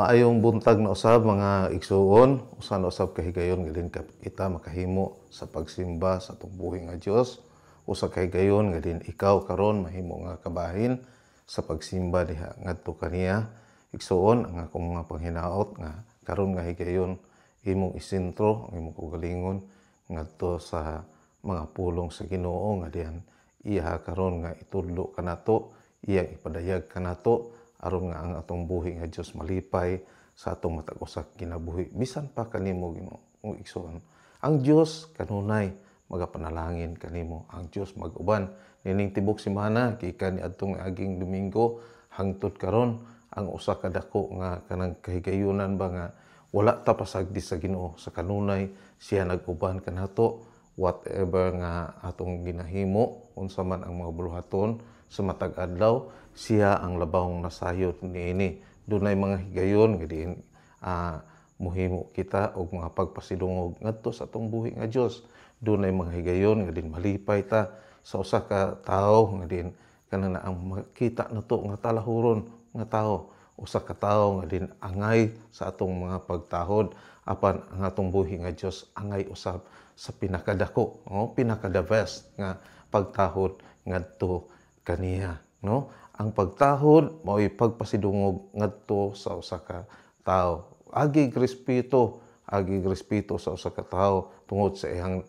Maayong buntag na usab, mga igsuon. Usa na usab kahigayon nga diin kita makahimo sa pagsimba sa atong buhi nga Dios. Usa ka higayon nga diin ikaw karon mahimo nga kabahin sa pagsimba diha ngadto kaniya. Igsuon, ang akong mga panghinaot nga karon nga higayon imong isentro ang imong kaugalingon ngadto sa mga pulong sa Ginoo nga dihan iya karon nga itudlo kanato, iyang ipadayag kanato, aron nga ang atong buhi nga Dios malipay sa atong matag usa kinabuhi, bisan pa kanimo, Ginoo igsoon. Ang Dios kanunay magapanalangin kanimo. Ang Dios mag-uban nining tibok semana, gikan niadtong aging Domingo hangtod karon. Ang usa ka dako nga kanang kahigayunan ba nga wala ta pasagdi sa Ginoo, sa kanunay siya nag-uban kanato, whatever nga atong ginahimo, unsa man ang mga buluhaton sa matag adlaw, siya ang labawng nasayod niini. Dunay mga higayon nga diin muhimo kita og mga pagpasidungog ngadto sa atong buhi nga Dios. Dunay mga higayon nga diin malipay ta sa usa ka tawo nga diin kanang ang makita nato nga talahuron nga tawo, usa ka tawo nga diin angay sa atong mga pagtahod, apan ang atong buhi nga Dios angay usab sa pinakadako, no? Pinaka the best nga pagtahod ngadto kaniya, no? Ang pagtahod mao'y pagpasidungog ngadto sa usa ka tawo. Agi respeto, agi respeto sa usa ka tawo tungod sa iyang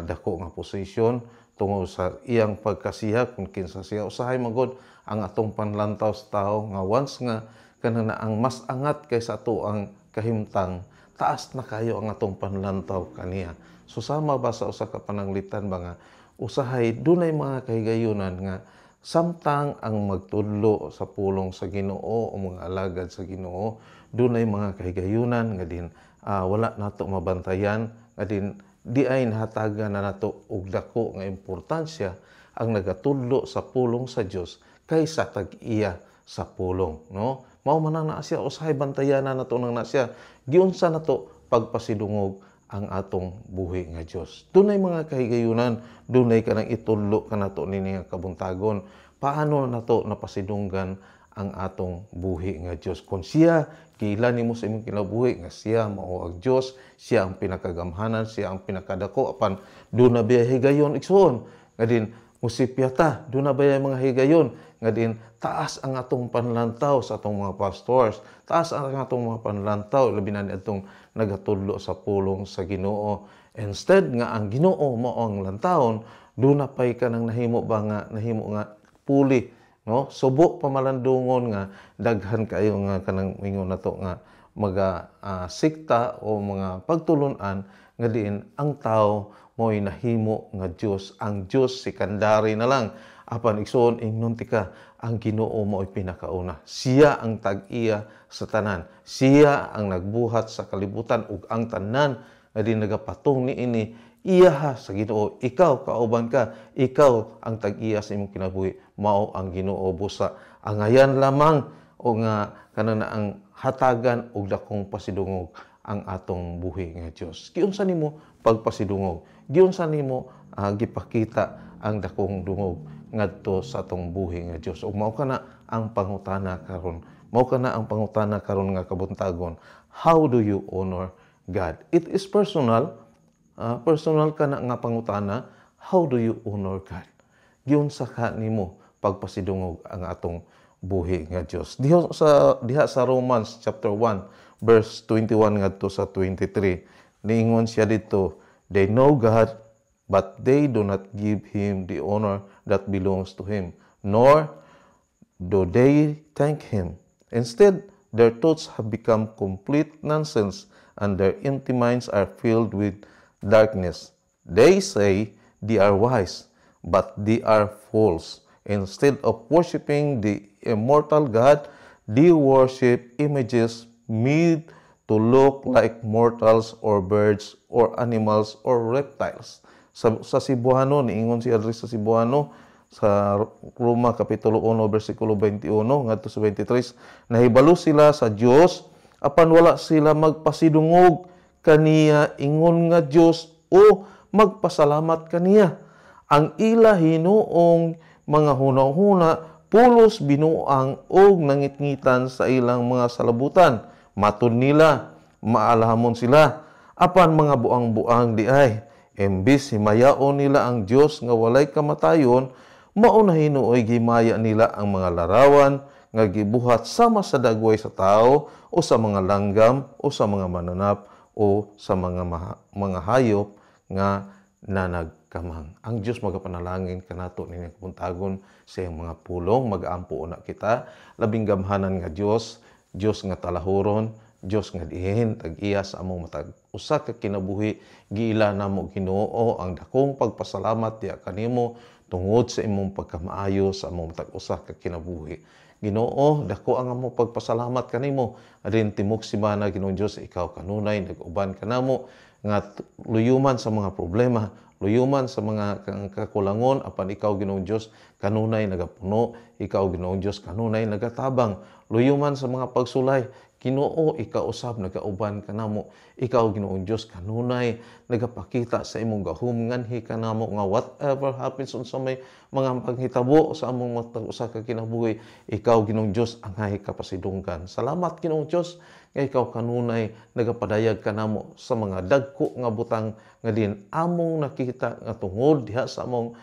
dako nga posisyon, tungod sa iyang pagkasiya kung kinsa siya. Usahay magod ang atong panlantaw sa tawo nga once nga kanang ang mas angat kaysa ato ang kahimtang, taas na kayo ang atong panlantaw kaniya. So sama ba sa usa ka pananglitan ba nga usahay dunay mga kahigayunan nga samtang ang magtudlo sa pulong sa Ginoo o mga alagad sa Ginoo, dunay mga kahigayunan nga diin wala nato mabantayan, nga diin di ay nahatagan na nato og dako nga importansya ang nagatudlo sa pulong sa Dios kaysa tag-iya sa pulong, no? Mao man ang naa siya, usahay bantayan na nato nang na siya. Giunsa nato pagpasidungog ang atong buhi nga Dios? Dunay mga kahigayunan, dunay kanang itudlo kanato nini nga kabuntagon. Paano nato napasidunggan ang atong buhi nga Dios? Kung siya giila nimo sa imong kinabuhi nga siya mao ang Dios, siya ang pinakagamhanan, siya ang pinakadako, apan duna ba higayon, igsoon, nga diin musipya ta? Duna ba mga higayon nga diin taas ang atong panlantaw sa atong mga pastors, taas ang atong mga panlantaw labi na atong nagatudlo sa pulong sa Ginoo? Instead nga ang Ginoo mao ang lantawon, duna pay kanang nahimo ba nga nahimo nga puli, no? Subo pamalandungon nga daghan kayo nga kanang mingon nato nga maga sikta o mga pagtulunan nga diin ang tao mo'y nahimo nga Dios, ang Dios secondary na lang. Apan igsoon, ingnon tika, ang Ginoo mo'y pinakauna. Siya ang tag-iya sa tanan. Siya ang nagbuhat sa kalibutan ug ang tanan nga diin nagapatong niini iyaha sa Ginoo. Ikaw kauban ka, ikaw ang tag-iya sa imong kinabuhi, mao ang Ginoo busa. Angayan lamang o nga kanang ang hatagan og dakong pasidungog ang atong buhi nga Dios. Giunsa nimo pagpasidungog? Giunsa nimo gipakita ang dakong dungog ngadto sa atong buhi nga Dios? Ug mao kana ang pangutana karon. Mao kana ang pangutana karon nga kabuntagon. How do you honor God? It is personal. Personal kana nga pangutana. How do you honor God? Giunsa ka nimo pagpasidungog ang atong buhi nga Dios? Diha sa Romans chapter 1 verse 21 ngadto sa 23, niingon siya dito, "They know God, but they do not give him the honor that belongs to him, nor do they thank him. Instead, their thoughts have become complete nonsense and their empty minds are filled with darkness. They say they are wise, but they are fools. Instead of worshiping the immortal God, they worship images made to look like mortals or birds or animals or reptiles." Sa Cebuano, niingon siya diri sa Cebuano, sa Roma Kapitulo 1, versikulo 21 ngadto sa 23, nahibalo sila sa Dios apan wala sila magpasidungog kaniya ingon nga Dios o magpasalamat kaniya. Ang ila hinuong mga hunahuna pulos binuang og nangitngitan sa ilang mga salabutan. Matud nila, maalamon sila. Apan mga buang-buang di ay, imbis himayaon nila ang Dios nga walay kamatayon, mao na hinuoy gihimaya nila ang mga larawan nga gibuhat sama sa dagway sa tao o sa mga langgam o sa mga mananap o sa mga hayop nga nanagkamang. Ang Dios magapanalangin kanato nining kabuntagon sa iyang mga pulong. Magaampo una kita. Labing gamhanan nga Dios, Dios nga talahuron, Dios nga diin tag-iya sa among matag usa ka kinabuhi, giila namo, Ginoo, ang dakong pagpasalamat diha kanimo tungod sa imong pagkamaayo sa among matag usa ka kinabuhi. Ginoo, dako ang among pagpasalamat kanimo. Adin timok simana, Ginoong Dios, ikaw kanunay nag-uban kanamo nga luyuman sa mga problema, luyuman sa mga kakulangon, apan ikaw, Ginoong Dios, kanunay nagapuno, ikaw, Ginoong Dios, kanunay nagatabang. Luyuman sa mga pagsulay, Ginoo, ikaw usab nagauban kanamo. Ikaw, Ginoong Dios, kanunay nagapakita sa imong gahom nganhi kanamo nga whatever happens, unsa may mga panghitabo sa among matag usa ka kinabuhi, ikaw, Ginoong Dios, angay kapasidunggan. Salamat, Ginoong Dios, nga ikaw kanunay nagapadayag kanamo sa mga dagko nga butang nga din among nakita nga tungod diha sa among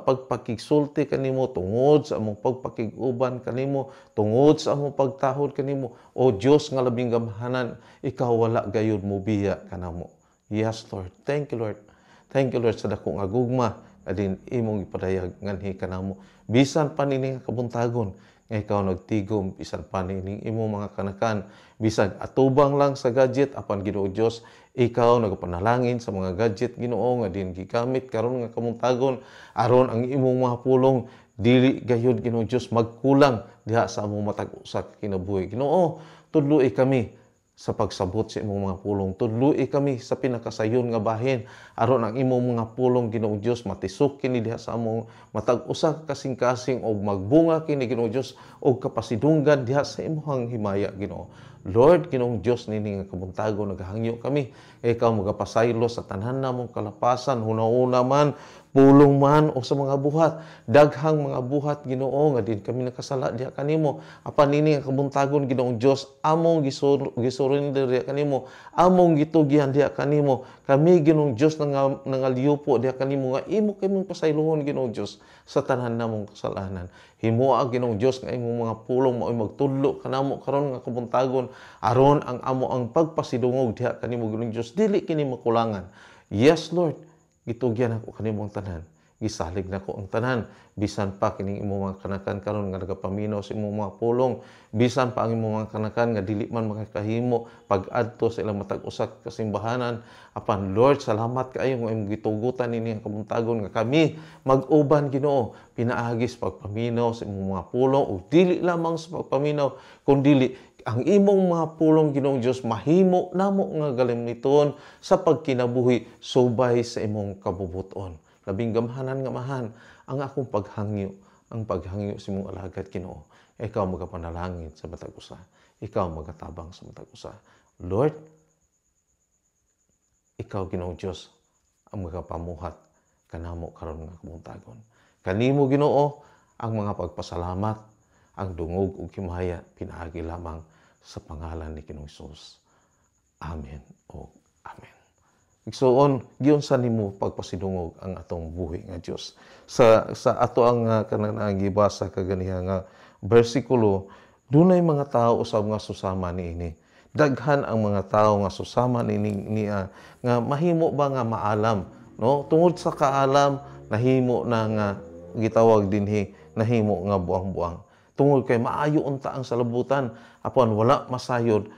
pagpakigsulti kanimo, tungod sa among pagpakig-uban kanimo, tungod sa among pagtahod kanimo. O Dios nga labing gamhanan, ikaw wala gayud mobiya kanamo. Yes, Lord. Thank you, Lord. Thank you, Lord, sa dako nga gugma adin imong ipadayag nganhi kanamo. Bisan pa niini nga kabuntagon nga ikaw nagtigom, bisan pa nining imong mga kanakan, bisan atubang lang sa gadget, apan Ginoo Dios, ikaw nagapanalangin sa mga gadget, Ginoo, nga din gigamit karon nga kabuntagon aron ang imong mga pulong dili gayud, Ginoo Dios, magkulang diha sa among matag usa ka kinabuhi. Ginoo, tudloi kami sa pagsabot sa imong mga pulong. Tudloi kami sa pinakasayon nga bahin aron ang imong mga pulong, Ginoong Dios, matisok kini diha sa among matag usa ka kasing-kasing og magbunga kini, Ginoong Dios, og kapasidunggan diha sa imong himaya, Ginoo. Lord, Ginoong Dios, nini nga kabuntagon nagahangyo kami ikaw magapasaylo sa tanan namong kalapasan, hunahuna man, pulong man o sa mga buhat. Daghang mga buhat, Ginoo, nga din kami nakasala diha kanimo. Apan nini nga kabuntagon, Ginoong Dios, among gisurrender diha kanimo, among gitugyan diha kanimo. Kami, Ginoong Dios, nangalyupo diha kanimo nga imo kaming pasaylohon, Ginoong Dios, sa tanan namong kasalanan. Himoa, Ginoong Dios, nga imong mga pulong mao'y magtudlo kanamo karon nga kabuntagon aron ang amo ang pagpasidungog diha kanimo, Ginoong Dios, dili kini makulangan. Yes, Lord, gitugyan ako kanimo ang tanan. Gisalig nako ang tanan. Bisan pa kining imong mga kanakan karon nga nagapaminaw sa imong mga pulong, bisan pa ang imong mga kanakan nga dili man makakahimo pag-adto sa ilang matag usa ka kasimbahanan, apan Lord, salamat kaayo nga imong gitugutan nini ang kabuntagon nga kami mag-uban, Ginoo, pinaagi sa pagpaminaw sa imong mga pulong, ug dili lamang sa pagpaminaw kundili ang imong mga pulong, Ginoong Dios, mahimo namo nga galamiton sa pagkinabuhi subay sa imong kabubuton. Labing gamhanan nga Amahan, ang akong paghangyo, ang paghangyo sa imong alagad, Ginoo, ikaw magapanalangin sa matag usa, ikaw magatabang sa matag usa. Lord, ikaw, Ginoong Dios, ang magapamuhat kanamo karon nga kabuntagon. Kanimo, Ginoo, ang mga pagpasalamat, ang dungog ug himaya pinaagi lamang sa pangalan ni Ginoong Hesus. Amen o amen. Igsuon, giunsa nimo pagpasidungog ang atong buhi nga Dios? Sa ato ang kanang gibasa kaganiha nga bersikulo, dunay mga tao usab nga susama niini. Daghan ang mga tao nga susama niini niya nga mahimo ba nga maalam, no? Tungod sa kaalam nahimo na nga gitawag dinhi, nahimo nga buang-buang. Tungod kay maayo unta ang salabutan, apan wala masayod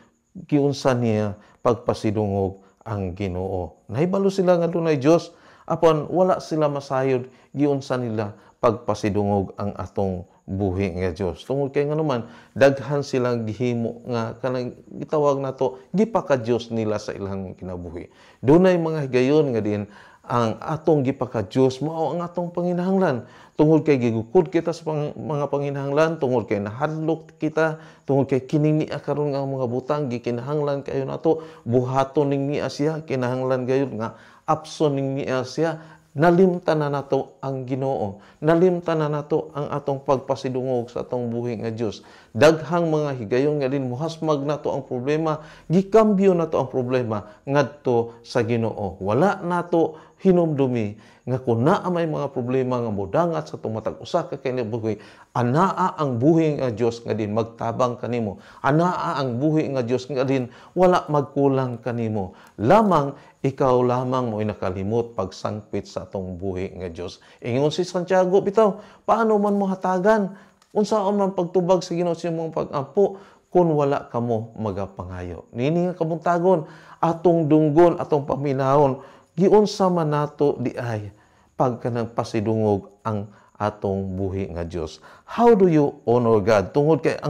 giunsa niya pagpasidungog ang Ginoo. Nahibalo sila nga dunay Dios, apan wala sila masayod giunsa nila pagpasidungog ang atong buhi nga Dios. Tungod kay nganuman daghan silang gihimo nga kanang gitawag nato gipaka-Dios nila sa ilang kinabuhi. Dunay mga higayon nga din ang atong gipaka-Dios mao ang atong panginahanglan. Tungod kay gigukod kita sa mga panginahanglan, tungod kay nahadlok kita, tungod kay kining niya karon nga mga butang gikinahanglan kayo nato, buhaton ning niya siya, kinahanglan gayud nga apson ning niya siya. Nalimtan na nato ang Ginoo. Nalimtan na nato ang atong pagpasidungog sa atong buhi nga Dios. Daghang mga higayon nga din muhasmag nato ang problema, gikambyo nato ang problema ngadto sa Ginoo. Wala nato hinumdumi nga kung naa may mga problema nga modangat sa atong matag usa ka kinabuhi, anaa ang buhi nga Dios nga din magtabang kanimo. Anaa ang buhi nga Dios nga din wala magkulang kanimo. Lamang ikaw lamang mo'y nakalimot pagsangpit sa atong buhi nga Dios. Ingon si Santiago bitaw, paano man mo hatagan? Unsaon man pagtubag sa Ginoo sa imong pag-ampo kung wala kamo magapangayo? Nini nga kabuntagon, atong dunggon, atong paminahon, giunsa man nato di ay pagka pasidungog ang atong buhi nga Dios? How do you honor God? Tungod kay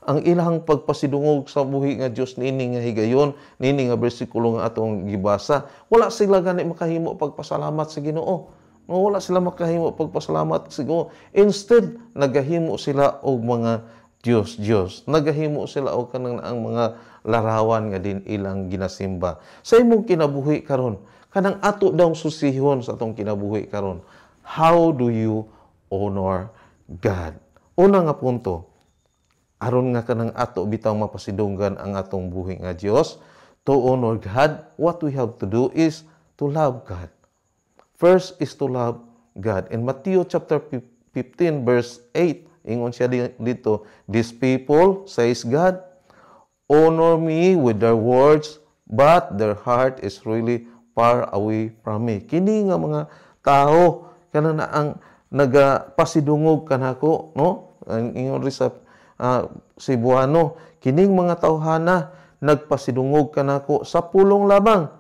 ang ilang pagpasidungog sa buhi nga Dios niini nga higayon, niini nga bersikulo nga atong gibasa, wala sila gani makahimo pagpasalamat sa Ginoo. No, wala sila makahimo pagpasalamat sa Ginoo. Instead, nagahimo sila og mga Dios Dios. Nagahimo sila og kanang ang mga larawan nga din ilang ginasimba. Sa imong kinabuhi karon, kanang ato daw susihon sa atong kinabuhi karon, how do you honor God? Una nga punto, aron nga kanang ato bitaw mapasidunggan ang atong buhi nga Dios, to honor God, what we have to do is to love God. First is to love God. In Matthew chapter 15 verse 8, ingon siya dito, "These people," says God, "honor me with their words, but their heart is really far away from me." Kini nga mga tao kana na ang nagapasidungog kanako, no? Ang ingon rin sa Cebuano, kining mga tawhana nagpasidungog kanako sa pulong lamang,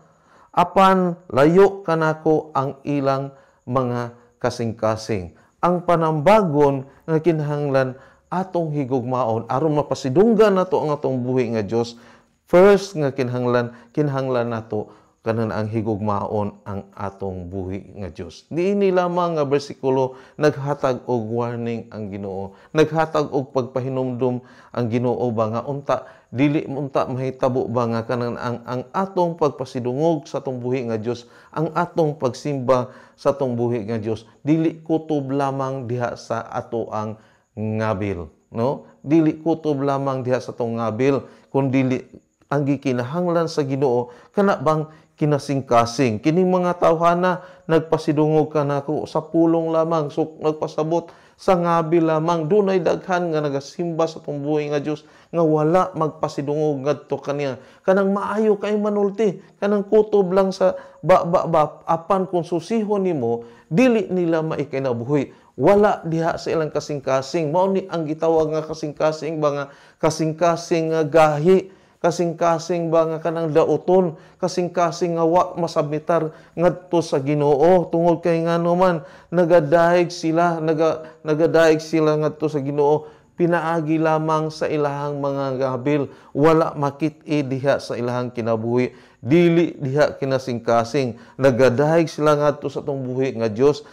apan layo kanako ang ilang mga kasing-kasing. Ang panambagon nga kinahanglan atong higugmaon aron mapasidunggan nato ang atong buhi nga Dios, first nga kinahanglan, kinahanglan nato kanan ang higugmaon ang atong buhi nga Dios. Niini lamang nga bersikulo, naghatag og warning ang Ginoo. Naghatag og pagpahinumdum ang Ginoo ba nga unta dili unta mahitabo ba nga kanang ang atong pagpasidungog sa atong buhi nga Dios, ang atong pagsimba sa atong buhi nga Dios, dili kutob lamang diha sa ato ang ngabil, no? Dili kutob lamang diha sa atong ngabil, kun dili ang gikinahanglan sa Ginoo kana bang kinasingkasing. Kining mga tawhana nagpasidungog kanako sa pulong lamang, so nagpasabot sa ngabil lamang. Dunay daghan nga nagasimba sa atong buhi nga Dios nga wala magpasidungog ngadto kaniya. Kanang maayo kay manulti, kanang kutob lang sa ba ba ba, apan kung susihon nimo, dili nila maikinabuhi. Wala diha sa ilang kasing-kasing. Mao ni ang gitawag nga kasing-kasing ba nga kasing-kasing nga gahi, kasing-kasing ba nga kanang dauton, kasing-kasing nga wa masabmitar ngadto sa Ginoo, tungod kay ngano man nagadayeg sila, nagadaig sila ngadto sa Ginoo pinaagi lamang sa ilahang mga gabil. Wala makit-i diha sa ilahang kinabuhi, dili diha kinasingkasing. Nagadayeg sila ngadto sa atong buhi nga Dios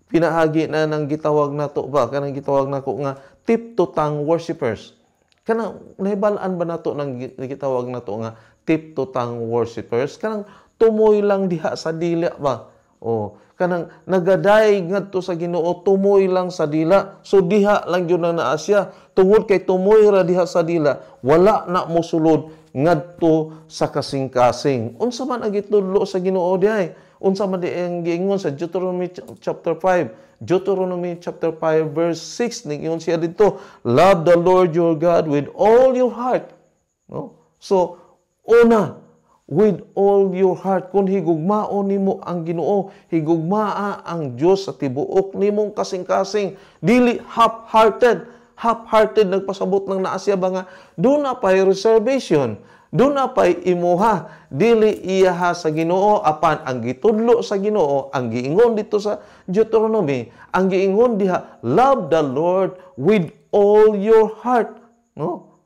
pinaagi na nang gitawag nato ba kanang gitawag nako nga tip to tongue worshipers. Kanang nahibal-an ba nato nang gitawag nato nga tip to tongue worshipers? Kanang tumoy lang diha sa dila ba? O kanang nagadayeg ngadto sa Ginoo tumoy lang sa dila. So diha lang gyud na naa siya. Tungod kay tumoy ra diha sa dila, wala na mosulod ngadto sa kasing-kasing. Unsa man ang gitudlo sa Ginoo dihay? Unsa man di ang giingon sa Deuteronomy chapter 5? Deuteronomy chapter 5 verse 6, ningon siya dito, "Love the Lord your God with all your heart." No? So, una, with all your heart. Kung higugmaon nimo ang Ginoo, higugmaa ang Dios sa tibuok nimong kasing-kasing. Dili half-hearted. Half-hearted nagpasabot ng naa siya ba nga duna pay reservation. Duna pay imuha, dili iyaha sa Ginoo, apan ang gitudlo sa Ginoo, ang giingon dito sa Deuteronomy, ang giingon diha, love the Lord with all your heart, no?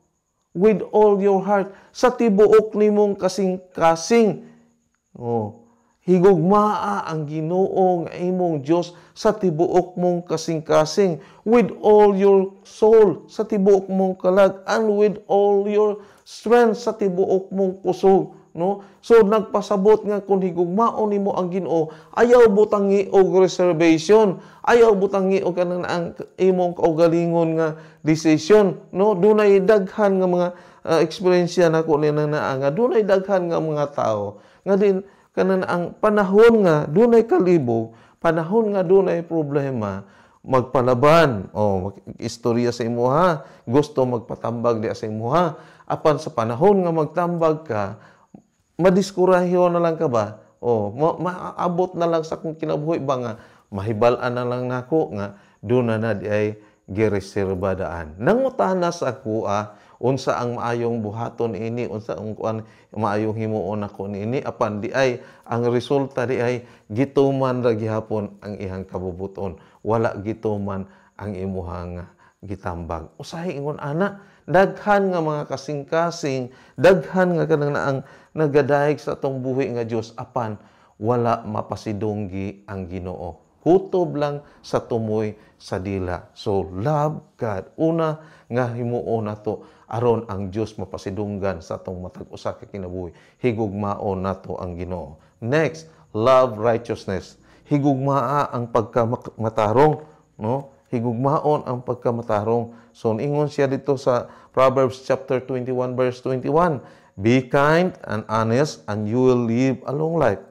With all your heart, sa tibuok nimong kasing-kasing. Oh, higugmaa ang Ginoo nga imong Dios sa tibuok mong kasing-kasing, with all your soul, sa tibuok mong kalag, and with all your strength, sa tibuok mong kusog. no? So nagpasabot nga kung higugmaon nimo ang Ginoo, ayaw butangi og reservation, ayaw butangi og kanang ang imong kaugalingon nga decision, no? Dunay daghan nga mga eksperyensya nako ni naa nga dunay daghan nga mga tawo nga din kanan ang panahon nga dunay kalibog, panahon nga dunay problema, magpalaban o istorya sa imuha, gusto magpatambag di sa imuha. Apan sa panahon nga magtambag ka, madiskurahiyo na lang ka ba? O maabot na lang sa akong kinabuhi ba nga mahibal-an na lang nako nga doon na na di ay gireserba daan. Nangutana sa ako, unsa ang maayong buhaton ini, unsa ang kuan maayong himuon nako niini, apan di ay ang resulta di ay gituman ra gihapon ang ihang kabubuton. Wala gituman ang imuhang gitambag. Usahay ingon ana, daghan nga mga kasing-kasing, daghan nga kanang naang nagadayeg sa atong buhi nga Dios, apan wala mapasidunggi ang Ginoo. Kutob lang sa tumoy sa dila. So love God. Una nga himuon nato aron ang Dios mapasidunggan sa atong matag usa ka kinabuhi, higugmaon nato ang Ginoo. Next, love righteousness. Higugmaa ang pagkamatarong, no? Higugmaon ang pagkamatarong. So ingon siya dito sa Proverbs chapter 21 verse 21, "Be kind and honest and you will live a long life.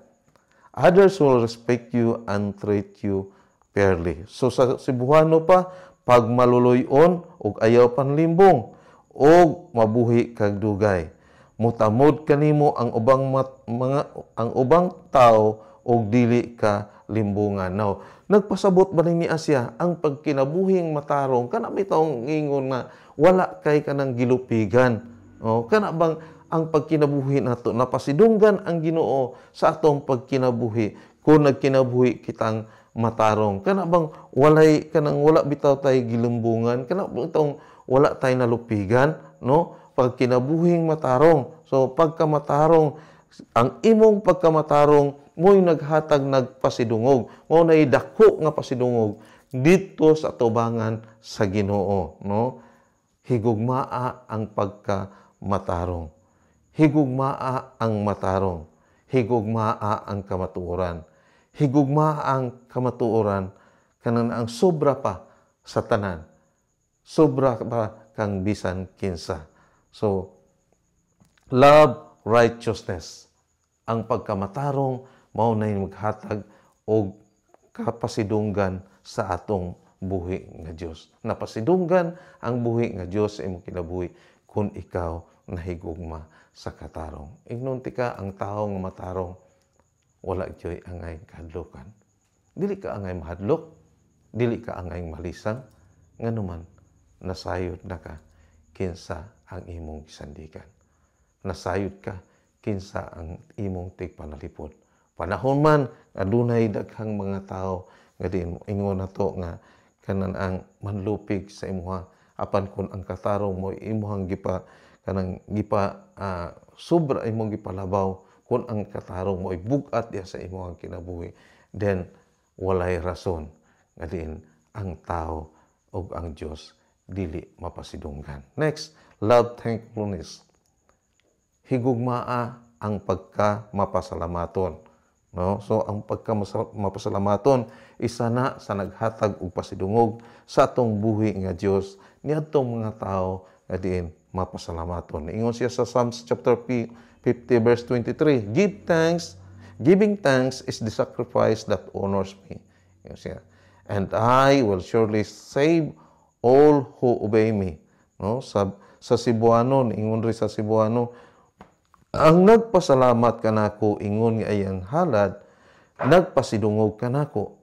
Others will respect you and treat you fairly." So sa Cebuano pa, pagmaluloy-on ug ayaw panlimbong og mabuhi kag dugay. Mutamod kanimo ang ubang mga ang ubang tao og dili ka limbungan. Now, nagpasabot ba ni siya ang pagkinabuhing matarong, kana may taong ingon nga wala kay kanang gilupigan. Oh, kana bang ang pagkinabuhi nato napasidunggan ang Ginoo sa atong pagkinabuhi kung nagkinabuhi kitang matarong? Kana bang walay kanang wala bitaw tay gilumbungan, kana bitaw wala tay nalupigan, no? Pagkinabuhing matarong. So pagkamatarong, ang imong pagkamatarong mo'y naghatag, nagpasidungog, mao nay dako nga pasidungog didto sa tubangan sa Ginoo, no? Higugmaa ang pagkamatarong. Higugmaa ang matarong. Higugmaa ang kamatuoran. Higugmaa ang kamatuoran kanang ang sobra pa sa tanan. Sobra pa kang bisan kinsa. So, love righteousness. Ang pagkamatarong mao nay maghatag og kapasidunggan sa atong buhi nga Dios. Napasidunggan ang buhi nga Dios sa imong kinabuhi kung ikaw nahigugma sa katarong. Ingnon tika, ang tao nga matarong wala gyoy angay kahadlukan. Dili ka angay mahadlok, dili ka angay malisang, nganuman nasayod na ka kinsa ang imong gisandigan. Nasayod ka kinsa ang imong tigpanalipod. Panahon man adunay daghang mga tao nga diin ingon nato nga kanan ang manlupig sa imuha, apan kun ang katarong mo imuhang gipa kanang gipa sobra imong gipalabaw, kun ang katarong mo ay bug-at diha sa imuhang kinabuhi, then walay rason nga diin ang tao ug ang Dios dili mapasidunggan. Next, love thankfulness. Higugmaa ang pagka mapasalamaton. No? So ang pagka mapasalamaton isa na sa naghatag og pasidungog sa atong buhi nga Dios niadtong mga tao nga diin mapasalamaton. Ingon siya sa Psalms chapter 50 verse 23, "Give thanks, giving thanks is the sacrifice that honors me." Ingon siya, "And I will surely save all who obey me." No? Sa Cebuano, ingon rin sa Cebuano, ang nagpasalamat kanako ingon nga iyang halad, nagpasidungog kanako,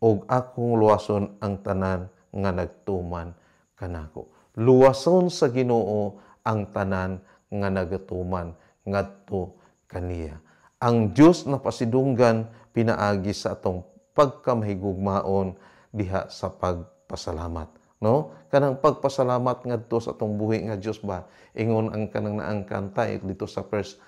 ug akong luwason ang tanan nga nagtuman kanako. Luwason sa Ginoo ang tanan nga nagatuman ngadto kaniya. Ang Dios napasidunggan pinaagi sa atong pagkamahigugmaon diha sa pagpasalamat. No? Kanang pagpasalamat ngadto sa atong buhi nga Dios ba? Ingon ang kanang naang kanta dito sa First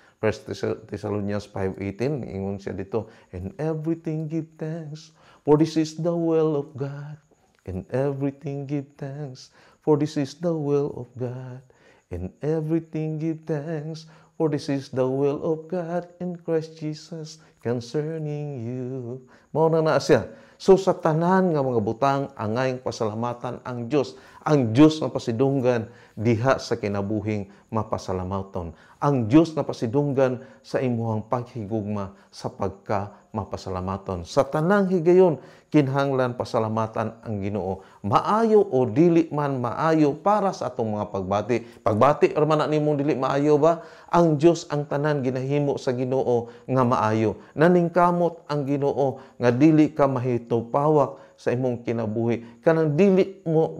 Thessalonians 5:18, ingon siya dito, "In everything give thanks, for this is the will of God. In everything give thanks, for this is the will of God. In everything give thanks, for this is the will of God in Christ Jesus concerning you. Mao na na siya. So sa tanan nga mga butang, angayng pasalamatan ang Dios. Ang Dios nga pasidunggan diha sa kinabuhing mapasalamaton. Ang Dios nga pasidunggan sa imuhang paghigugma sa pagka mapasalamaton. Sa tanang higayon, kinahanglan pasalamatan ang Ginoo. Maayo o dili man maayo para sa atong mga pagbati. Pagbati or man na nimong dili maayo ba? Ang Dios, ang tanan ginahimo sa Ginoo nga maayo. Naningkamot ang Ginoo nga dili ka mahitupawak sa imong kinabuhi. Kanang dili mo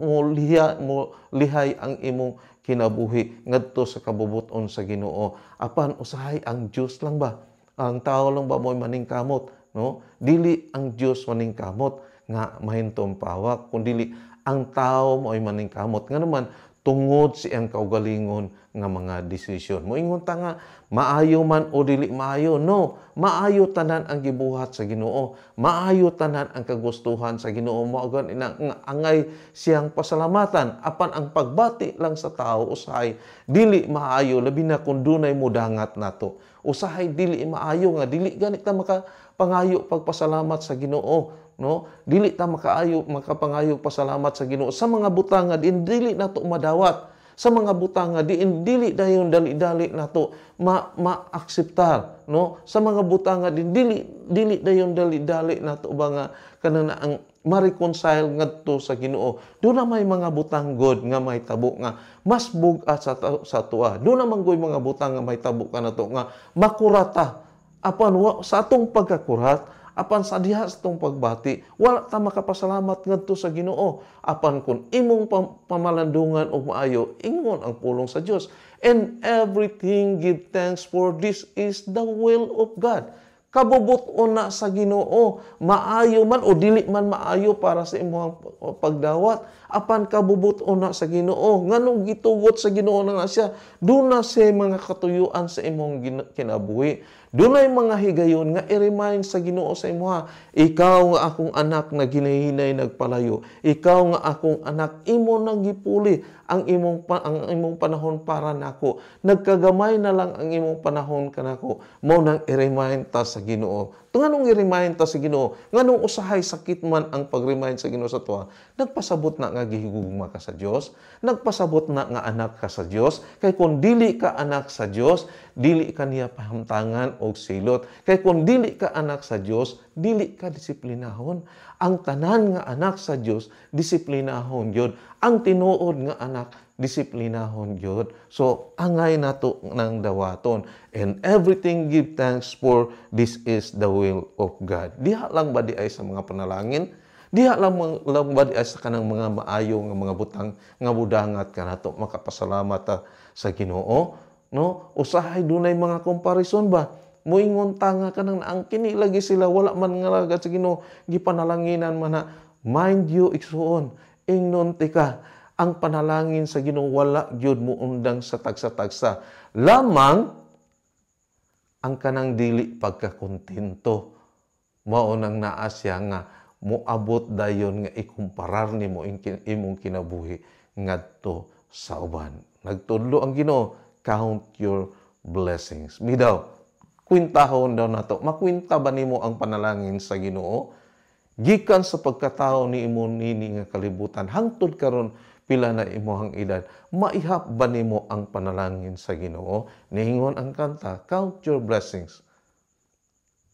lihay ang imong kinabuhi ngadto sa kabubuton sa Ginoo. Apan usahay ang Dios lang ba? Ang tao lang ba mo'y maningkamot, no? Dili ang Dios maningkamot nga mahintom pawak, kun dili ang tao mo'y maningkamot nga naman tungod sa iyang kaugalingon nga mga desisyon. Moingon ta nga maayo man o dili maayo. No, maayo tanan ang gibuhat sa Ginoo. Maayo tanan ang kagustuhan sa Ginoo. Mao gani nga angay siyang pasalamatan. Apan ang pagbati lang sa tao usahay dili maayo, labi na kung dunay mudangat nato. Usahay dili maayo nga dili ganit ta makapangayo pagpasalamat sa Ginoo, no? Dili ta makapangayo pasalamat sa Ginoo sa mga butang nga dili nato madawat, sa mga butang nga diin dili dayon dali-dali nato ma-akseptar, no? Sa mga butang nga dili dili dayon dali-dali nato ba nga kanang ang ma-reconcile ngadto sa Ginoo. Doon na may mga butang god nga may tabo nga mas bug-at sa tuwa. Doon na man mga butang nga may tabo ka nato nga makurata. Apan sa atong pagkakurat, apan sa diha sa atong pagbati, wala ta makapasalamat ngadto sa Ginoo. Apan kung imong pamalandungan og maayo, ingon ang pulong sa Dios, "And everything give thanks, for this is the will of God." Kabubut-on na sa Ginoo, maayo man o dili man maayo para sa imong pagdawat, apan kabubut-on na sa Ginoo. Nganong gitugot sa Ginoo na nga siya? Duna siya mga katuyuan sa imong kinabuhi. Dunay mga higayon nga i-remind sa Ginoo sa imuha. Ikaw nga akong anak na ginahinay nagpalayo. Ikaw nga akong anak, imo nang gipuli ang imong panahon para nako. Nagkagamay na lang ang imong panahon kanako. Mao nang i-remind ta sa Ginoo. Nganong i-remind ta sa Ginoo? Nganong usahay sakit man ang pag-remind sa Ginoo sa tuwa? Nagpasabot na nga gihigugma ka sa Dios, nagpasabot na nga anak ka sa Dios. Kay kung dili ka anak sa Dios, dili ka niya pahamtangan og silot. Kay kung dili ka anak sa Dios, dili ka disiplinahon. Ang tanan nga anak sa Dios, disiplinahon gyud. Ang tinuod nga anak, disiplinahon gyud. So angay nato ng dawaton. "And everything give thanks, for this is the will of God." Diha lang ba di ay sa mga panalangin? Diha lang ba di ay sa kanang mga maayo nga mga butang nga budangat kanato makapasalamat ta sa Ginoo? No? Usahay dunay mga comparison ba? Moingon ta nga kanang ang kini lagi sila wala man nga sa Ginoo, gipanalanginan man na. Mind you, igsuon, ingnon tika, ang panalangin sa Ginoo wala gyud muundang sa tagsa-tagsa. Lamang ang kanang dili pagkakontento, mao nang naa siya nga moabot dayon nga ikumparar nimo imong kinabuhi ngadto sa uban. Nagtudlo ang Ginoo, "Count your blessings." Midaw, kwintahon daw nato. Makwinta ba nimo ang panalangin sa Ginoo? Gikan sa pagkatao ni imo nini nga kalibutan hangtod karon, pila na imong edad, maihap ba nimo ang panalangin sa Ginoo? Niingon ang kanta, "Count your blessings.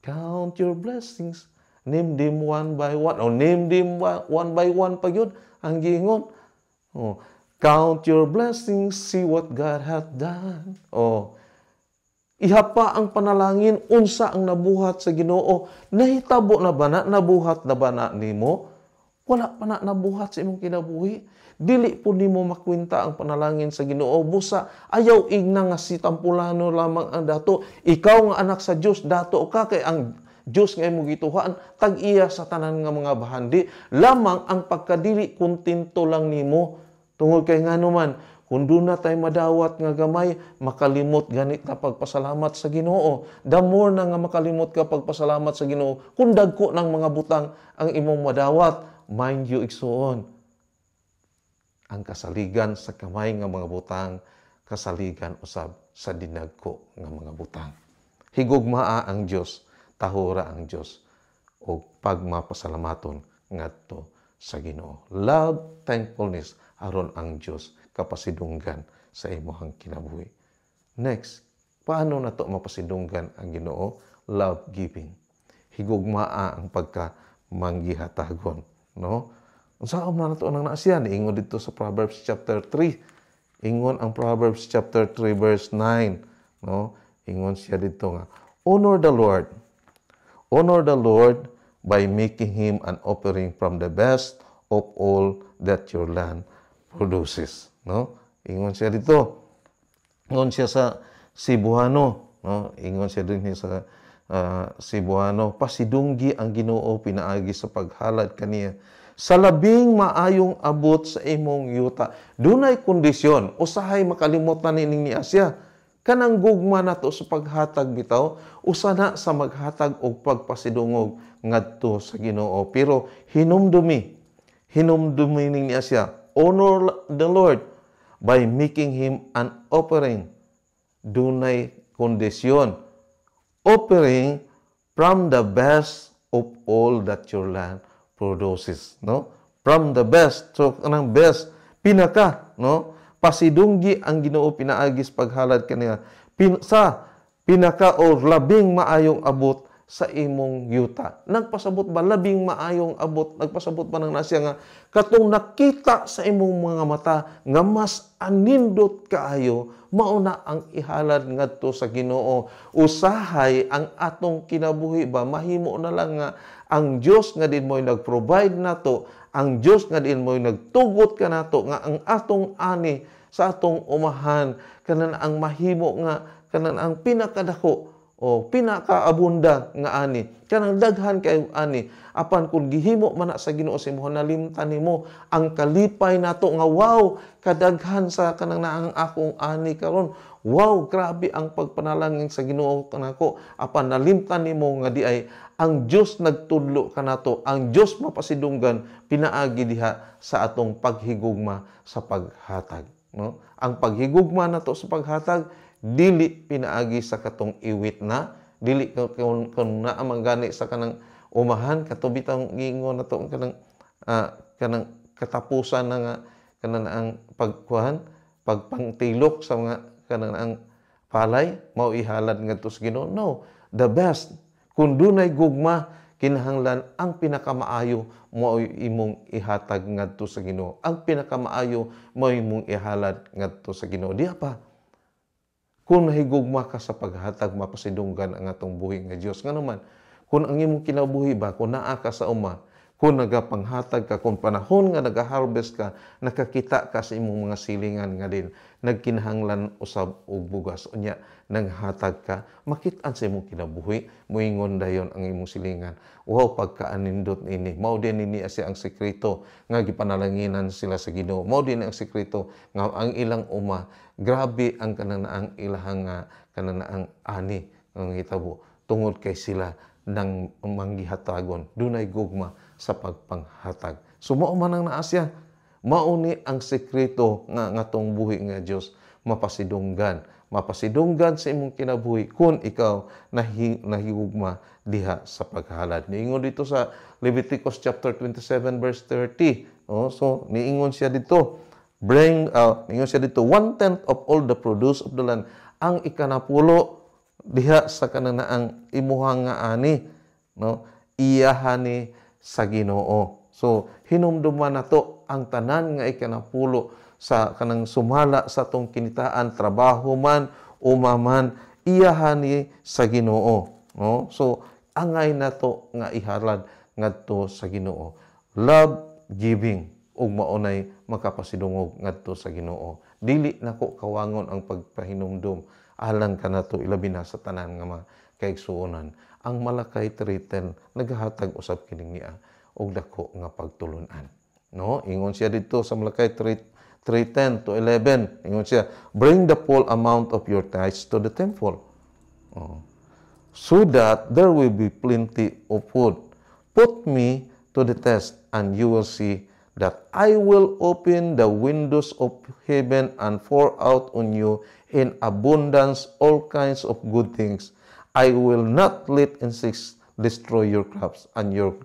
Count your blessings. Name them one by one." O name them one by one pa yun ang giingon. Oh, "Count your blessings, see what God hath done." Oh, ihapa ang panalangin, unsa ang nabuhat sa Ginoo. Nahitabo na ba na? Nabuhat na ba na nimo? Wala pa na nabuhat sa imong kinabuhi. Dili po nimo makwenta ang panalangin sa Ginoo. Busa ayaw igna nga si Tampulano lamang ang dato. Ikaw nga anak sa Dios, dato ka, kay ang Dios nga imong gituhan tag-iya sa tanan nga mga bahandi. Lamang ang pagkadili kontento lang nimo tungod kay ngano man, kung doon na tayo madawat nga gamay, makalimot ganit na pagpasalamat sa Ginoo. The more na nga makalimot ka pagpasalamat sa Ginoo, kung dagko ng mga butang ang imong madawat, mind you, igsuon, ang kasaligan sa kamay nga mga butang, Kasaligan usab sa dinagko nga mga butang. Higugmaa ang Dios, tahura ang Dios ug pagmapasalamaton ngadto sa Ginoo. Love, thankfulness aron ang Dios kapasidunggan sa imong kinabuhi. Next, paano nato mapasidunggan ang Ginoo? Love giving. Higugmaa ang pagka manggihatagon, no? Unsaon man nato nang naa siya? Niingon dito sa Proverbs chapter 3. Ingon ang Proverbs chapter 3 verse 9, no? Ingon siya dito nga, "Honor the Lord. Honor the Lord by making him an offering from the best of all that your land produces," no? Ingon siya dito. Ingon siya sa Cebuano, no? Ingon siya din sa Cebuano, "Pasidunggi ang Ginoo pinaagi sa paghalad kaniya sa labing maayong abot sa imong yuta." Dunay kondisyon, usahay makalimutan nining niya siya. Kanang gugma nato sa paghatag bitaw, usa na sa maghatag og pagpasidungog ngadto sa Ginoo. Pero hinumdumi, hinumdumi ning niya siya, "Honor the Lord by making him an offering." Dunay kondisyon. "Offering from the best of all that your land produces," no? From the best. So kanang best, pinaka, no? Pasidunggi ang Ginoo pinaagi sa paghalad kaniya sa pinaka o labing maayong abot sa imong yuta. Nagpasabot ba labing maayong abot? Nagpasabot ba nang nasya nga katong nakita sa imong mga mata nga mas anindot kaayo, mauna ang ihalad ngadto sa Ginoo? Usahay ang atong kinabuhi ba, mahimo na lang nga ang Dios nga din mo'y nag-provide nato, ang Dios nga din mo'y nagtugot kanato nga ang atong ani sa atong umahan, kanan ang mahimo nga kanan ang pinakadako o pinakaabunda nga ani, kanang daghan kay ani. Apan kung gihimo man na sa Ginoo sa imong, nalimtan nimo ang kalipay nato nga, "Wow, kadaghan sa kanang naang akong ani karon. Wow, grabe ang pagpanalangin sa Ginoo kanako." Apan nalimtan nimo nga di ay ang Dios nagtudlo kanato, ang Dios mapasidunggan pinaagi diha sa atong paghigugma sa paghatag, no? Ang paghigugma nato sa paghatag, dili pinaagi sa katong iwit na dili kung naa man gani sa kanang umahan kato bitang giingon nato kanang kanang katapusan na nga kanang ang pagkuhan, pagpangtilok sa mga kanang ang palay, mao ihalad ngadto sa Ginoo. No, the best. Kung dunay gugma, kinahanglan ang pinakamaayo mao imong ihatag ngadto sa Ginoo, ang pinakamaayo mao imong ihalad ngadto sa Ginoo. Diha pa, kung nahigugma ka sa paghatag, mapasidunggan ang atong buhi nga Dios. Ngano man, kung ang imong kinabuhi ba, kung naa ka sa uma, kung nagapanghatag ka, kung panahon nga nagaharvest ka, nakakita ka sa imong mga silingan nga din, nagkinahanglan usab og bugas, unya nanghatag ka, makit-an sa imong kinabuhi, moingon dayon ang imong silingan, "Wow, pagkaanindot ini." Mao din nini siya ang sekreto nga gipanalanginan sila sa Ginoo. Mao din ang sekreto nga ang ilang uma, grabe ang kanang ang ilahang kanang ang ani ang hitabo tungod kay sila nang manggihatagon, dunay gugma sa pagpanghatag. So mao man ang naa siya, mao ni ang sekreto nga ngatong buhi nga Dios mapasidunggan, mapasidunggan sa imong kinabuhi kung ikaw nahigugma diha sa paghalad. Niingon dito sa Leviticus chapter 27 verse 30. Oh, so niingon siya dito, bring niingon siya dito, "One tenth of all the produce of the land," ang ikanapulo diha sa kanang imuhang nga ani, no, iyahani sa Ginoo. So hinumduman nato ang tanan nga ikanapulo sa kanang sumala sa atong kinitaan, trabaho man, uma man, iyahani sa Ginoo, no? So angay nato nga ihalad ngadto sa Ginoo. Love giving ug maunay makapasidungog ngadto sa Ginoo. Dili nako kawangon ang pagpahinumdum alang kanato, ilabi na sa tanan nga mga kaigsuonan. Ang Malakay 3:10 nagahatag usab kining niya og dako nga pagtulunan, no? Ingon siya dito sa Malakay 3 3:10 to 11. Ingon siya, "Bring the full amount of your tithes to the temple. Oh, so that there will be plenty of food. Put me to the test and you will see that I will open the windows of heaven and pour out on you in abundance all kinds of good things. I will not let insects destroy your crops, and your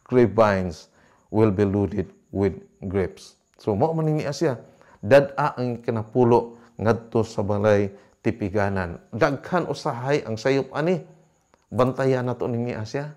grapevines will be loaded with grapes. So mao man ni siya. Dad-a ang ikanapulo ngadto sa balay tipiganan. Daghan usahay ang sayop ani. Bantayan nato ni siya.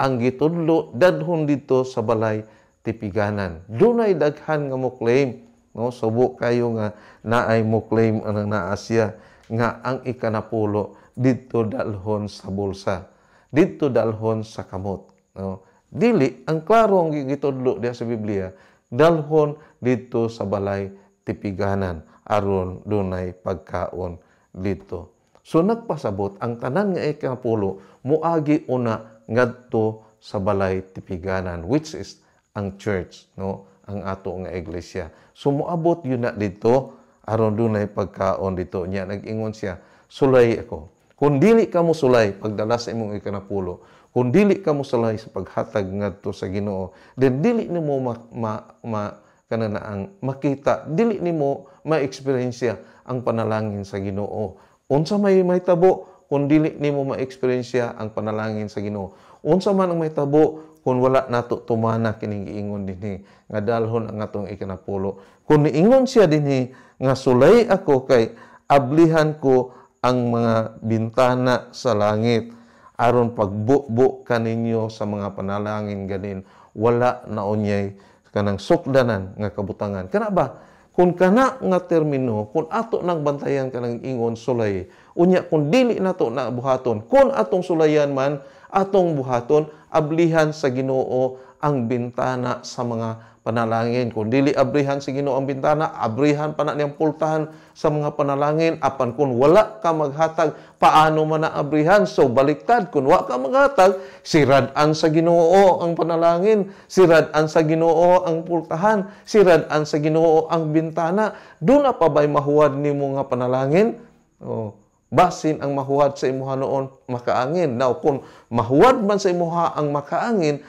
Ang gitudlo, dadhon dito sa balay tipiganan. Dunay daghan nga mo claim, no? Subo kayo nga naay mo claim ang naa siya nga ang ikanapulo didto dalhon sa bulsa. Didto dalhon sa kamot, no? Dili, ang klaro ang gitudlo diha sa Biblia, dalhon didto sa balay tipiganan aron dunay pagkaon didto. So nagpasabot ang tanan nga ikanapulo moagi una ngadto sa balay tipiganan, which is ang church, no, ang ato nga iglesia. So moabot yun na dito aron dunay pagkaon dito niya. Nag-ingon siya, "Sulay ako." Kung dili ka mo sulay pagdala sa imong ikanapulo, kung dili ka mo sulay sa paghatag ngadto sa Ginoo, then dili nimo ma, ma, ma kana na ang makita, dili nimo ma-eksperyensya ang panalangin sa Ginoo. Unsa may mahitabo kung dili nimo ma-eksperyensya ang panalangin sa Ginoo? Unsa man ang mahitabo kung wala nato tumana kining giingon dinhi nga dalhon ang atong ikanapulo? Kung niingon siya dinhi nga sulay ako kay ablihan ko ang mga bintana sa langit aron pagbubo kaninyo sa mga panalangin, ganin wala na unyay kanang sukdanan nga kabutangan. Kana ba, kung kana nga termino, kung ato nang bantayan kanang ingon sulay, unya kung dili nato na buhaton, kung atong sulayan man, atong buhaton, ablihan sa Ginoo ang bintana sa mga panalangin. Kung dili abrihan sa Ginoo ang bintana, abrihan pa na niyang pultahan sa mga panalangin. Apan kung wala ka maghatag, paano man na abrihan? So baliktad, kung wa ka maghatag, sirad-an sa Ginoo ang panalangin, sirad-an sa Ginoo ang pultahan, sirad-an sa Ginoo ang bintana. Duna pa ba'y mahuwad nimo nga panalangin? Oh, basin ang mahuwad sa imuha noon makaangin. Now, kung mahuwad man sa imuha ang makaangin,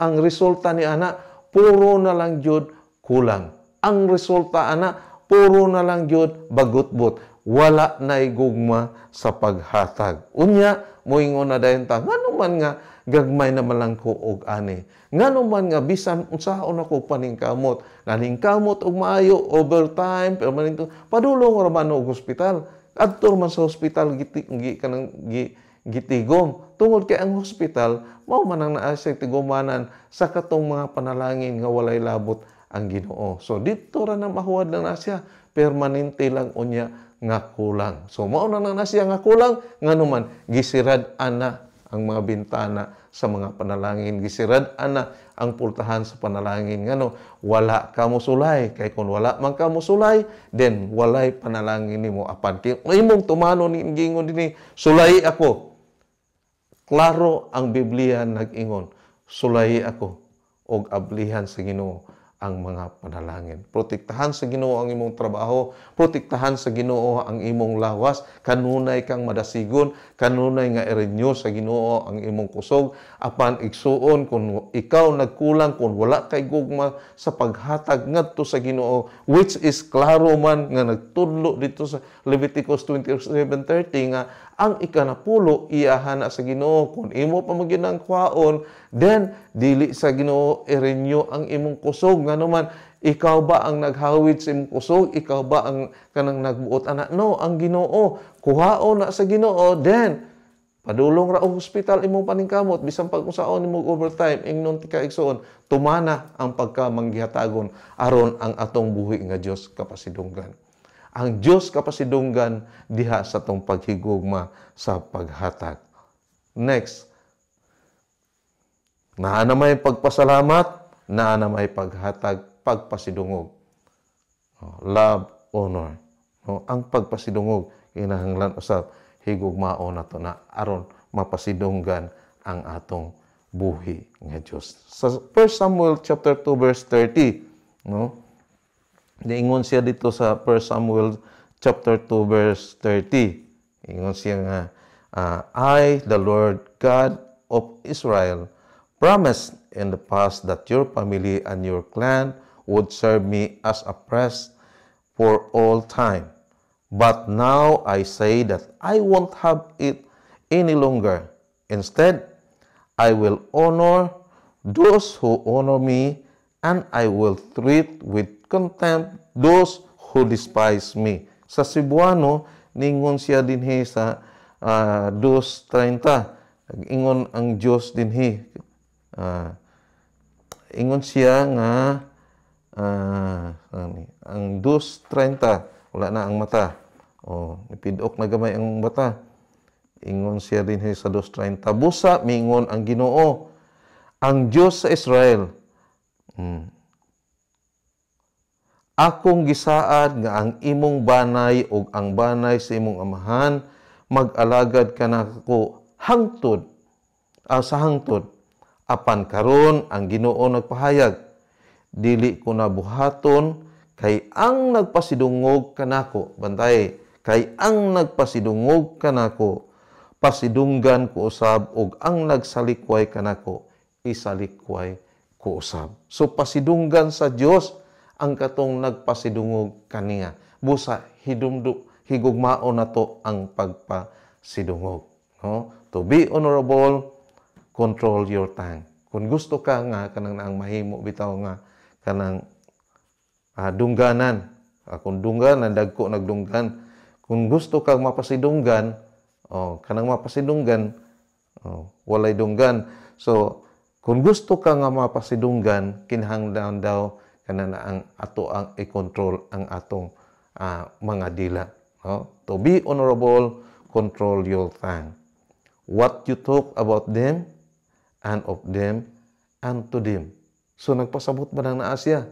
ang resulta ni ana, puro na lang jud kulang. Ang resulta ana, puro na lang jud bagutbot. Wala na'y gugma sa paghatag. Unya, moingon na dayon ta, ngano man nga gagmay na man lang ko og ani? Ngano man nga bisan unsaon ako paningkamot, naningkamot og maayo, overtime, pero man padulong ra man og hospital. Adto man sa hospital giti, gi, kanang gi, gitigom tungod kay ang hospital mao man ang naa sa tigumanan sa katong mga panalangin nga walay labot ang Ginoo. So dito ra na mahuwad na siya, permanente lang unya nga kulang. So mao na na siya nga kulang, ngano man gisirad ana ang mga bintana sa mga panalangin, gisirad ana ang pultahan sa panalangin, ngano wala ka mosulay. Kay kung wala man ka mosulay, then walay panalangin nimo. Apan kay imong tumano ni gingon dinhi, "Sulay ako," klaro ang Biblia nag-ingon, "Sulay ako og ablihan sa Ginoo ang mga panalangin." Protektahan sa Ginoo ang imong trabaho, protektahan sa Ginoo ang imong lawas, kanunay kang madasigon, kanunay nga i-renew sa Ginoo ang imong kusog. Apan igsuon, kung ikaw nagkulang, kung wala kay gugma sa paghatag ngadto sa Ginoo, which is klaro man nga nagtudlo dito sa Leviticus 27:30 nga ang ikanapulo iyahan na sa Ginoo. Kung imo pa man ang kwaon, then dili sa Ginoo i-renew ang imong kusog. Ngano man, ikaw ba ang naghawid sa imong kusog? Ikaw ba ang kanang nagbuot ana? No, ang Ginoo. Kuhaon na sa Ginoo, then padulong ra og hospital imong paningkamot, bisan pag unsaon nimo overtime, ingnon ti ka igsuon, tumana ang pagkamanggihatagon aron ang atong buhi nga Dios kapasidunggan. Ang Dios kapasidunggan diha sa atong paghigugma sa paghatag. Next, naa na may pagpasalamat, naa na may paghatag, pagpasidungog. Love, honor. No, ang pagpasidungog kinahanglan usab higugmaon nato na aron mapasidunggan ang atong buhi nga Dios. Sa 1 Samuel chapter 2 verse 30, no? Niingon siya dito sa 1 Samuel chapter 2 verse 30. Ingon siya nga, "I, the Lord God of Israel, promised in the past that your family and your clan would serve me as a priest for all time. But now I say that I won't have it any longer. Instead, I will honor those who honor me, and I will treat with contempt those who despise me. Sa Cebuano, ningon siya dinhi sa 2.30. Ingon ang Diyos dinhi. Ingon siya nga ang 2.30, wala na ang mata. Oh, nipidok na gamay ang mata. Ingon siya dinhi sa 2.30. Busa mingon ang Ginoo, ang Dios sa Israel. Akong gisaad nga ang imong banay ug ang banay sa imong amahan mag-alagad kanako hangtod sa hangtod. Apan karon ang Ginoo nagpahayag, dili ko na buhaton, kay ang nagpasidungog kanako, bantay, kay ang nagpasidungog kanako pasidunggan ko usab, ug ang nagsalikway kanako isalikway ko usab. So pasidunggan sa Dios ang katong nagpasidungog kaniya. Busa hidumdu higugmaon nato ang pagpasidungog, no? To be honorable, control your tongue. Kung gusto ka nga kanang naang mahimo bitaw nga kanang dungganan, kung dungganan dagko nagdunggan, kung gusto kang mapasidunggan, oh, kanang mapasidunggan, oh, walay dunggan. So kung gusto ka nga mapasidunggan, kinahanglan daw kana na ang ato ang i-control ang atong mga dila, no? To be honorable, control your tongue. What you talk about them and of them and to them. So nagpasabot ba nang naa siya?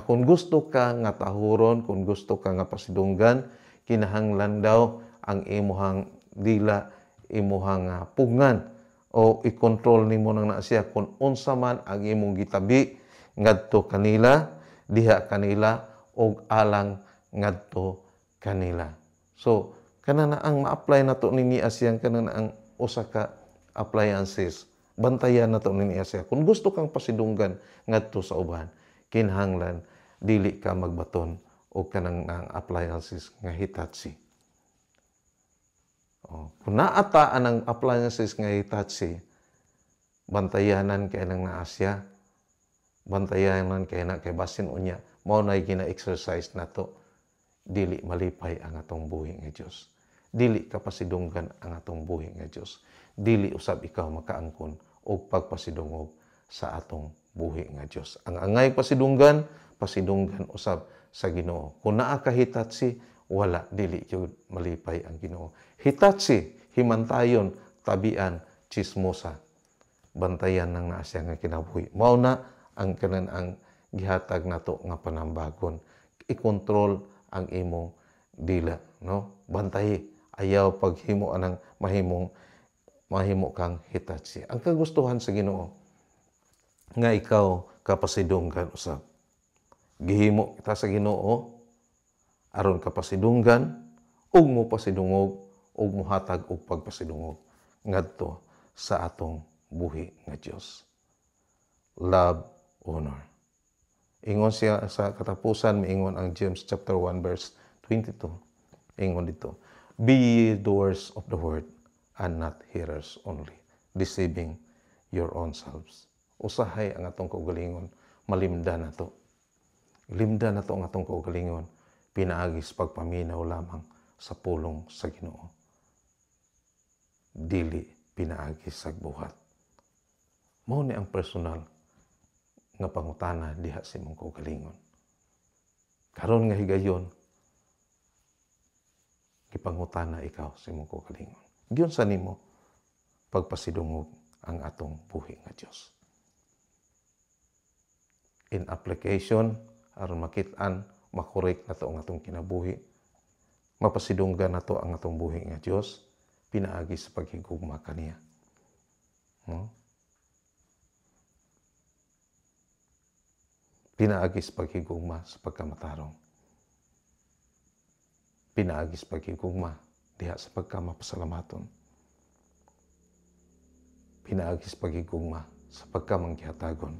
Kung gusto ka nga tahuron, kung gusto ka nga pasidunggan, kinahanglan daw ang imuhang dila, imuhang pugngan o i-control nimo nang naa siya kung unsa man ang imong gitabi ngadto kanila, diha kanila og alang ngadto kanila. So kana na ang ma-apply nato nini asiyang kana na ang usa ka appliances. Bantayan nato nini siya. Kung gusto kang pasidunggan ngadto sa uban, kinahanglan dili ka magbaton og kanang nang appliances nga Hitachi. Oh, kung naata anang appliances nga Hitachi, bantayanan kay nang naa siya. Bantayanan kay na kay basin unya mao nay gina-exercise nato, dili malipay ang atong buhi nga Dios. Dili kapasidunggan ang atong buhi nga Dios. Dili usab ikaw makaangkon og pagpasidungog sa atong buhi nga Dios. Ang angay pasidunggan, pasidunggan usab sa Ginoo. Kung naa ka Hitachi, wala, dili gyud malipay ang Ginoo. Hitachi, himantayon, tabian, chismosa. Bantayan nang naa siya nga kinabuhi. Mao na ang kanan ang gihatag nato nga panambagon. I-control ang imong dila, no? Bantay, ayaw paghimo anang mahimong mahimo kang Hitachi. Ang kagustuhan sa Ginoo nga ikaw kapasidunggan usab. Gihimo kita sa Ginoo aron kapasidunggan ug mopasidungog ug mohatag og pagpasidungog ngadto sa atong buhi nga Dios. Love, honor. Ingon siya sa katapusan, miingon ang James chapter 1 verse 22. Ingon dito, "Be ye doers of the word and not hearers only, deceiving your own selves." Usahay ang atong kaugalingon, malimda na to. Limda na to ang atong kaugalingon, pinaagi sa pagpaminaw lamang sa pulong sa Ginoo. Dili pinaagi sa buhat. Mao ni ang personal nga pangutana diha sa imong kaugalingon. Karon nga higayon, gipangutana ikaw sa imong kaugalingon. Giunsa nimo pagpasidungog ang atong buhi nga Dios? In application, aron makit-an, makorek nato ang atong kinabuhi, mapasidunggan nato ang atong buhi nga Dios, pinaagi sa paghigugma kaniya. No? Pinaagi sa paghigugma sa pagkamatarong. Pinaagi sa paghigugma diha sa pagkamapasalamaton. Pinaagi sa paghigugma Sa pagkamanggihatagon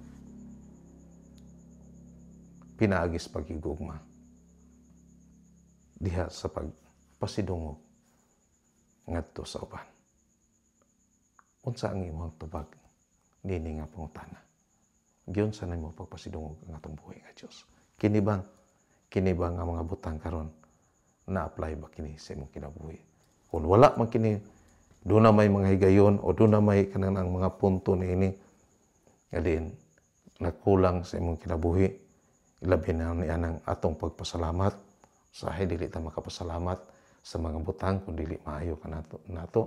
pinaagi sa paghigugma diha sa pagpasidungog ngadto sa uban. Unsa ang imong tubag nini nga pangutana? Giunsa nimo pagpasidungog ang atong buhi nga Dios? Kini ba nga mga butang karon, na-apply ba kini sa imong kinabuhi? Kung wala man kini, doon na may mga higayon o doon na may kanang ang mga punto niini nga din nagkulang sa imong kinabuhi, ilabi na ni anang atong pagpasalamat. Usahay dili ta makapasalamat sa mga butang kung dili maayo ka nato.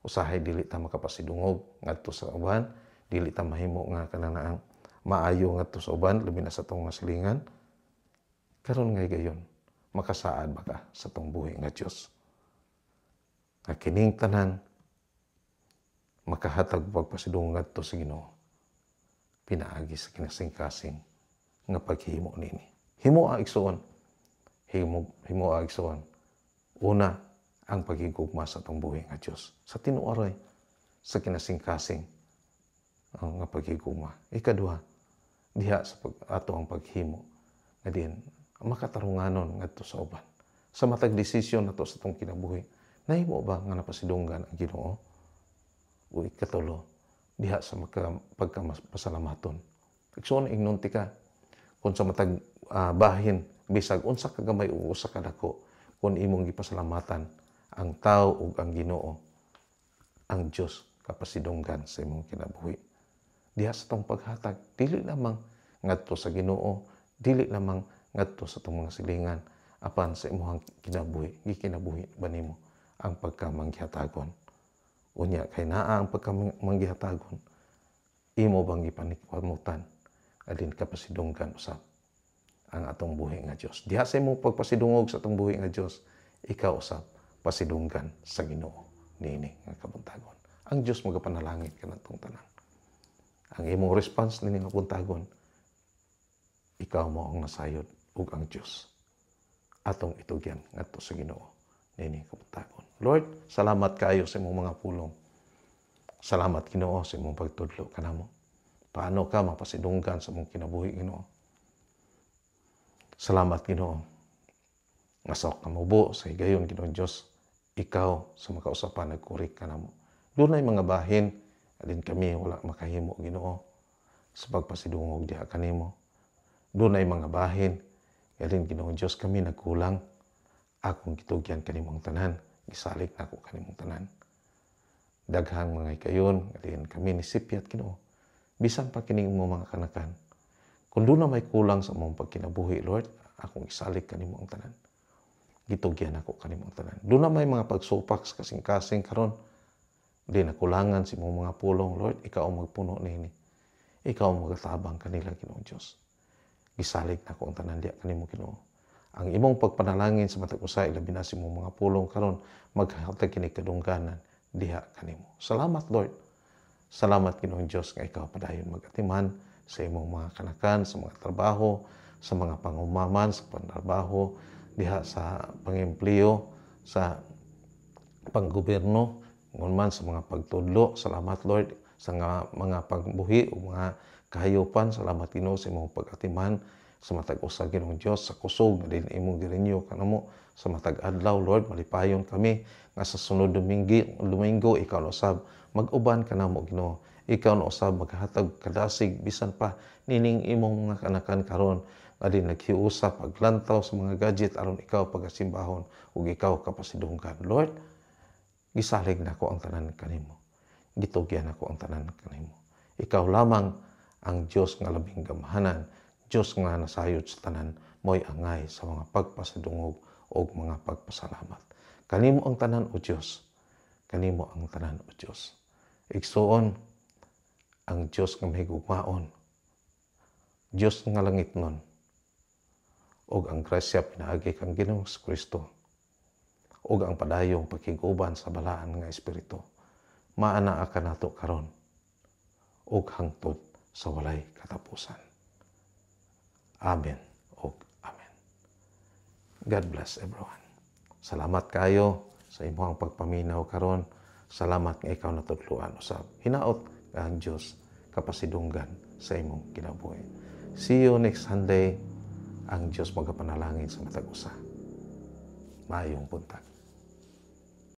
Usahay dili ta makapasidungog ngadto sa uban, dili ta mahimo nga kanang maayo ngadto sa uban, labi na sa atong mga silingan. Karon nga higayon, makasaad ba ka sa atong buhi nga Dios nga kining tanan makahatag pagpasidungog ngadto sa Ginoo pinaagi sa kinasingkasing nga paghimo nini? Himo ang, igsuon, himo ang, igsuon. Una, ang paghigugma sa atong buhi nga Dios sa tinuoray, sa kinasingkasing ang nga paghigugma. Ikaduha, diha sa ato ang paghimo nga din makatarunganon ngadto sa uban. Sa matag desisyon nato sa atong kinabuhi, nahimo ba nga napasidunggan ang Ginoo? O ikatulo, diha sa pagkapasalamaton. Igsuon, ignon tika kung sa matag bahin, bisag unsa ka gamay o usa ka dako, kung imong gipasalamatan ang tao ug ang Ginoo, ang Dios kapasidunggan sa imong kinabuhi. Diha sa tong paghatag, dili lamang ngadto sa Ginoo, dili lamang ngadto sa tong mga silingan, apan sa imong kinabuhi, gikinabuhi ba nimo ang pagkamanggihatagon? Unya kay naa ang pagkamanggihatagon, imo bang gipanikwamutan adin kapasidunggan usab ang atong buhi nga Dios? Diha sa imong pagpasidungog sa atong buhi nga Dios, ikaw usab pasidunggan sa Ginoo niini nga kabuntagon. Ang Dios magapanalangin kanatong tanan. Ang imong response nini nga buntagon, ikaw mo ang nasayod ug ang Dios. Atong itugyan ngadto sa Ginoo niini kabuntagon. Lord, salamat kaayo sa imong mga pulong. Salamat, Ginoo, sa imong pagtudlo kanamo. Paano ka mapasidunggan sa imong kinabuhi, Ginoo? Salamat, Ginoo. Nga sa kamubo sa higayon, Ginoong Dios, ikaw sa makausapan nagkurik kanamo. Dunay mga bahin adin kami wala makahimo, Ginoo, sa pagpasidungog diha kanimo. Dunay mga bahin adin, Ginoong Dios, kami nagkulang. Akong gitugyan kanimo ang tanan, gisalig nako kanimong tanan. Daghang mga higayon adin kami ni sipyat, Ginoo. Bisan pa kining imong mga kanakan. Kung doon na may kulang sa among pagkinabuhi, Lord, akong isalig kanimo ang tanan. Gitugyan ako kanimo ang tanan. Doon na may mga pagsupak sa kasing-kasing karon, di nakulangan sa imong mga pulong, Lord, ikaw ang magpuno nini. Ikaw ang magatabang kanila, Ginoong Diyos. Gisalig nako ang tanan diya kanimo, Ginoo. Ang imong pagpanalangin sa matag usa, ilabi na sa imong mga pulong karon, maghatag kini kadungganan diha kanimo. Salamat, Lord. Salamat, Ginoong Diyos, nga ikaw padayon magatiman sa imong mga kanakan, sa mga trabaho, sa mga pangumaman, sa pantrabaho, diha sa pangempleo, sa panggobyerno, ngun man sa mga pagtudlo. Salamat, Lord, sa mga pagbuhi o mga kahayupan. Salamat, Ginoo, sa imong pag-atiman sa matag usa, Ginoong Dios, sa kusog nga din imong girenew kanamo sa matag adlaw. Lord, malipayon kami nga sa sunod Domingo ikaw na usab mag-uban kanamo, Ginoo. Ikaw na usab maghatag kadasig bisan pa nining imong mga kanakan karon nga din naghiusa paglantaw sa mga gadget aron ikaw pagasimbahon ug ikaw kapasidunggan. Lord, gisalig nako ang tanan kanimo. Gitugyan nako ang tanan kanimo. Ikaw lamang ang Dios nga labing gamhanan, Dios nga nasayod sa tanan, mo'y angay sa mga pagpasidungog o mga pagpasalamat. Kanimo ang tanan, O Dios. Kanimo ang tanan, O Dios. Igsuon, ang Dios nga mahigugmaon, Dios nga langit nun, ug ang grasya pinaagi kang Ginoong Kristo, ug ang padayong pakiguban sa balaan nga Espiritu, maanaa kanato karon ug hangtod sa walay katapusan. Amen ug amen. God bless everyone. Salamat kayo sa imong pagpaminaw karon. Salamat nga ikaw natudloan usab. Hinaot nga ang Dios kapasidunggan sa imong kinabuhi. See you next Sunday. Ang Diyos magapanalangin sa matag usa. Maayong buntag.